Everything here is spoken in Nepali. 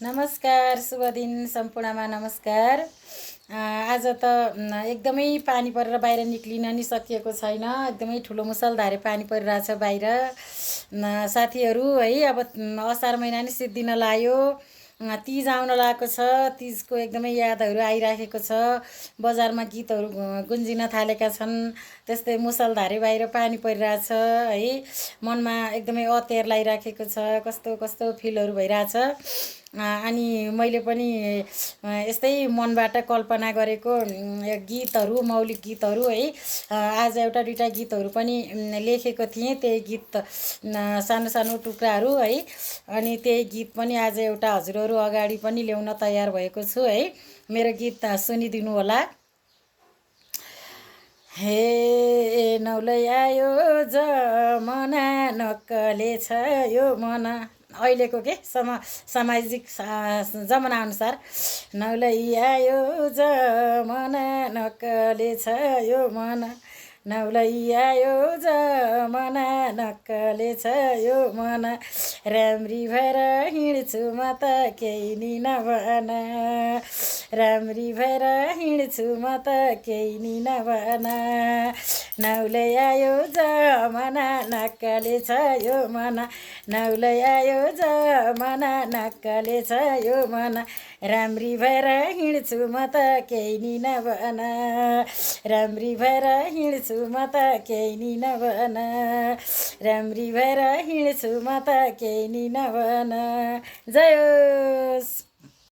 नमस्कार, शुभ दिन सम्पूर्णमा नमस्कार। आज त एकदमै पानी परेर बाहिर निक्लिन नि सकिएको छैन। एकदमै ठुलो मुसलधारे पानी परिरहेछ बाहिर। साथीहरू है, अब असार महिना नि सिद्धिन लाग्यो। तीज आउन लागेको छ। तीजको एकदमै यादहरू आइराखेको छ। बजारमा गीतहरू गुन्जिन थालेका छन्। त्यस्तै मुसलधारे बाहिर पानी परिरहेछ है। मनमा एकदमै अतेर लागिराखेको छ। कस्तो कस्तो फिलहरू भइरहेछ। अनि मैले पनि यस्तै मनबाट कल्पना गरेको गीतहरू, मौलिक गीतहरू है, आज एउटा दुईटा गीतहरू पनि लेखेको थिएँ। त्यही गीत सानो सानो टुक्राहरू है। अनि त्यही गीत पनि आज एउटा हजुरहरू अगाडि पनि ल्याउन तयार भएको छु है। मेरो गीत सुनिदिनु होला। हे नौलै आयो जमना नक्कले छ यो मन। अहिलेको के सामाजिक जमानाअनुसार नौलै आयो जमना नक्कले छ यो मन। नौलै आयो जमना नक्कले छ यो मन। राम्री भएर हिँड्छु म त केही नि नभन। राम्री भएर हिँड्छु म त केही नि नभन। नौलै आयो जमना नक्कले छ यो मन। नौलै आयो जमना नक्कले छ यो मन। राम्री भएर हिँड्छु म त केही नि नभन। राम्री भएर हिँड्छु म त केही नि नभन। राम्री भएर हिँड्छु म त केही नि नभन। जय होस्।